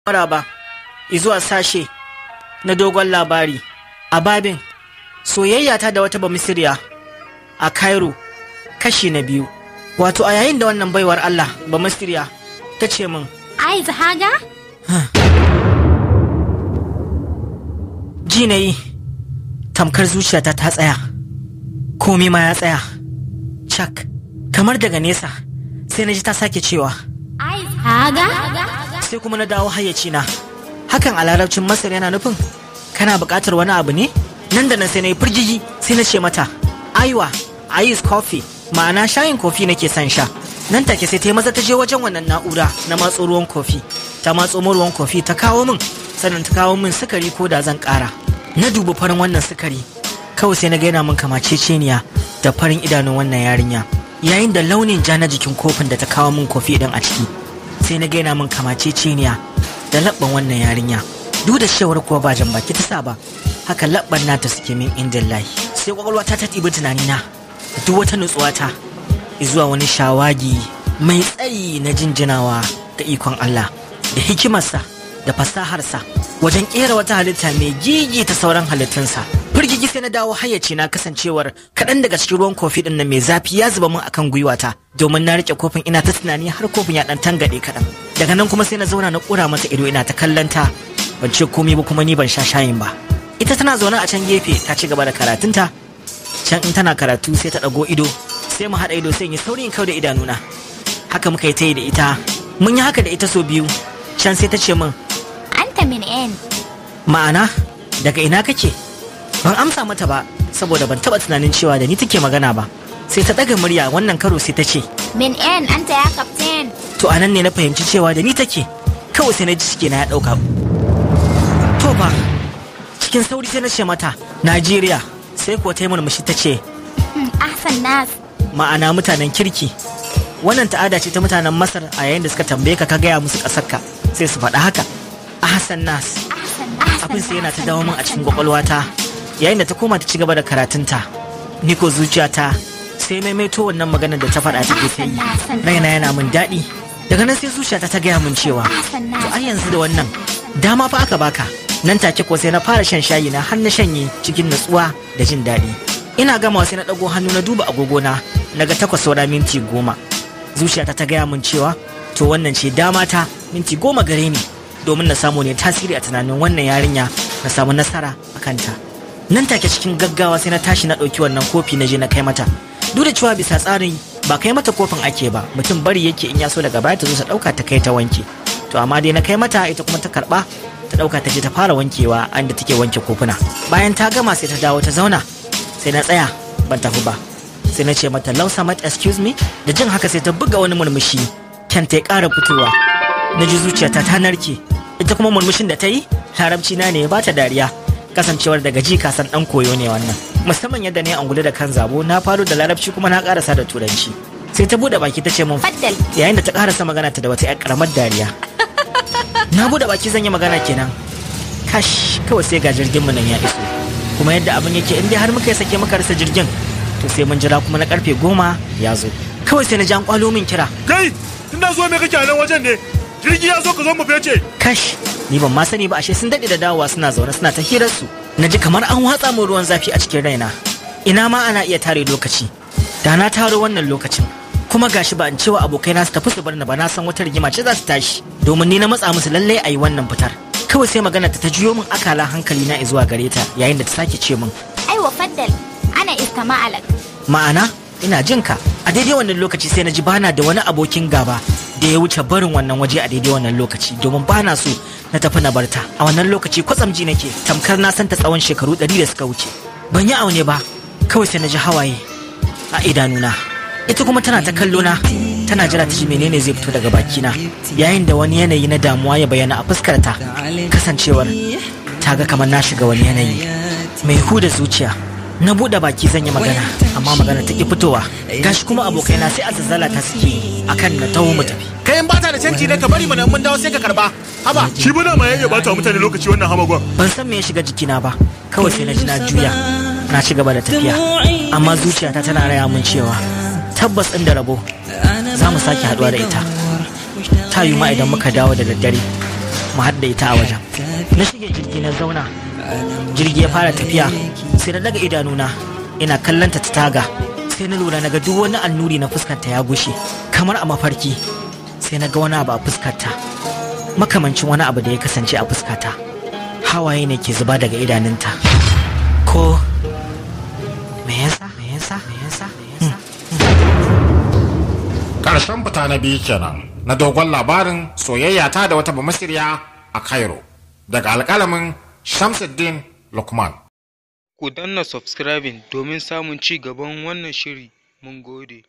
Maraba zuwa sashe na dogon labari a babin soyayya ta da wata Bamisiriya a Cairo, kashi na biyu. Wato a yayin da wannan baiwar Allah Bamisiriya ta ce min, عايز حاجة؟ Ji na yi tamkar zuciyata ta tsaya, komai ma ya tsaya cak, kamar daga nesa sai na ji ta sake cewa, عايز حاجة؟ Sai kuma na dawo hayyacina. Hakan a larabcin Masar yana nufin kana buƙatar wani abu ne. Nan da nan sai na yi firgigi, sai na ce mata, "Aiwa, ice coffee," ma'ana shayin kofi nake son sha. Nan take sai ta yi maza ta je wajen wannan na'ura na matso ruwan kofi, ta matso min ruwan kofi ta kawo min, sannan ta kawo min sukari ko da zan ƙara. Na dubi farin wannan sukari, kawai sai na ga yana min kamaceceniya da farin idanun wannan yarinya, yayin da launin ja na jikin kofin da ta kawo min kofi din a ciki sai na gaina min kamaceceniya da labban wannan yarinya, duk da cewar kuwa ba jan baki ta sa ba, haka labban nata suke min indin layi. Sai kwakwalwata ta ɗibi tunanina da duk wata nutsuwata zuwa wani shawagi mai tsayi na jinjinawa ga ikon Allah da hikimarsa da fasaharsa wajen kera wata halitta mai gigi ta sauran halittunsa. Firgigi sai na dawo hayyaci na, kasancewar kaɗan daga cikin ruwan kofi ɗin nan mai zafi ya zuba min akan gwiwata, domin na riƙe kofin ina ta tunani har kofin ya ɗan tangaɗe kaɗan. Daga nan kuma sai na zauna na ƙura mata ido ina ta kallon ta, ban ce komai ba, kuma ni ban sha shayin ba. Ita tana zaune a can gefe ta ci gaba da karatunta. Can in tana karatu sai ta ɗago ido, sai mu haɗa ido, sai in yi saurin kau da idanuna. Haka muka yi ta yi da ita. Mun yi haka da ita sau biyu. Can sai ta ce min, أنت من أين؟ Ma'ana daga ina kake? Ban amsa mata ba saboda ban taba tunanin cewa da ni take magana ba. Sai ta daga murya wannan karo sai ta ce, من أين أنت يا كابتن؟ To anan ne na fahimci cewa da ni take. Kawai sai na ji ciki na ya dauka. To fa, cikin sauri sai na ce mata, "Najeriya." Sai kuwa ta yi murmushi ta ce, أحسن ناس. Ma'ana mutanen kirki. Wannan ta'ada ce ta mutanen Masar, a yayin da suka tambaye ka ka gaya musu ƙasarka sai su faɗa haka, "Ahsan nas." أحسن أحسن. Abin sai yana ta dawo min a cikin kwakwalwata yayin da ta koma ta ci gaba da karatunta. Ni ko zuciyata sai maimaito wannan maganar da ta faɗa take ta yi, raina yana min daɗi. Daga nan sai zuciyata ta gaya min cewa, to ai yanzu da wannan dama fa aka baka. Nan take ko sai na fara shan shayi na har na shanye cikin natsuwa da jin daɗi. Ina gamawa sai na ɗago hannu na duba agogona, na ga 7:50. Zuciyata ta gaya min cewa to wannan ce dama ta, minti 10 gare ni domin na samu ne tasiri a tunanin wannan yarinya, na samu nasara a kanta. Nan take cikin gaggawa sai na tashi na ɗauki wannan kofi na je na kai mata, duk da cewa bisa tsarin ba kai mata kofin ake ba, mutum bari yake, in ya so daga baya ta zo ta ɗauka ta kai ta wanke. To amma dai na kai mata, ita kuma ta karɓa ta ɗauka ta je ta fara wankewa inda take wanke kofuna. Bayan ta gama sai ta dawo ta zauna. Sai na tsaya ban tafi ba, sai na ce mata, "Lau samat, excuse me." Da jin haka sai ta buga wani murmushi, kyanta ya ƙara fitowa. Na ji zuciyata ta narke. Ita kuma murmushin da ta yi, larabci na ne ya bata dariya, kasancewar daga ji kasan dan koyo ne wannan, musamman yadda ne angulu da kan zabo, na faro da larabci kuma na karasa da turanci. Sai ta bude baki ta ce mun, تفضل. Yayin da ta karasa magana ta da wata yar karamar dariya. Na bude baki zan yi magana kenan, kash, kawai sai ga jirgin mu nan ya iso. Kuma yadda abin yake, in dai har muka yi sake muka rasa jirgin, to sai mun jira kuma na karfe 10 ya zo. Kawai sai na ji an kwalo min kira. Kai, tun da zuwa me kake a nan wajen ne? Jirgi ya zo, ka zo mu fece. Kash, ni ban ma sani ba, ashe sun daɗe da dawowa, suna zaune suna ta hirar su. Na ji kamar an watsa min ruwan zafi a cikin raina. Ina ma ana iya tare lokaci, da na taro wannan lokacin. Kuma gashi ba in cewa abokaina su tafi su bar ni ba, na san wata rigima ce za su tashi, domin ni na matsa musu lallai a yi wannan fitar. Kawai sai magana ta juyo min akala hankali na zuwa gare ta yayin da ta sake ce min, أيوة فضل، أنا استمع لك. Ma'ana ina jin ka. A daidai wannan lokaci sai na ji bana da wani abokin gaba da ya wuce barin wannan waje a daidai wannan lokaci, domin bana so na tafi na barta a wannan lokaci. Kwatsam ji nake tamkar na san ta tsawon shekaru 100 da suka wuce. Ban yi aune ba, kawai sai na ji hawaye a idanuna. Ita kuma tana ta kallo na, tana jira ta ji menene zai fito daga bakina, yayin da wani yanayi na damuwa ya bayyana a fuskarta, kasancewar ta ga kamar na shiga wani yanayi mai huda zuciya. Na buɗe baki zan yi magana, amma magana ta ki fitowa. Gashi kuma abokaina sai azazzala ta suke yi akan na taho mu tafi. Kai, in bata da canji ne ka bari mana, mun dawo sai ka karba. Haba. Shi bana ma ya iya bata wa mutane lokaci wannan hamagon. Ban san me ya shiga jikina ba, kawai sai na ji na juya na ci gaba da tafiya, amma zuciyata tana raya mun cewa tabbas inda rabo za mu sake haduwa da ita, ta yi ma idan muka dawo da daddare. Mu haɗu da ita a wajen. Na shige jirgi na zauna. Jirgi ya fara tafiya, sai na daga idanuna ina kallon ta taga, sai na lura naga duk wani annuri na fuskarta ya gushe kamar a mafarki. Sai na ga wani abu a fuskarta makamancin wani abu da ya kasance a fuskata. Hawaye ne ke zuba daga idanunta. Ko me yasa, me yasa, me yasa, me yasa? Ƙarshen fita na biyu kenan na dogon labarin soyayya ta da wata Bamasiriya a Cairo, daga alƙalamin Shamsuddin Lukman. Ku danna subscribing domin samun ci gaban wannan shiri. Mun gode.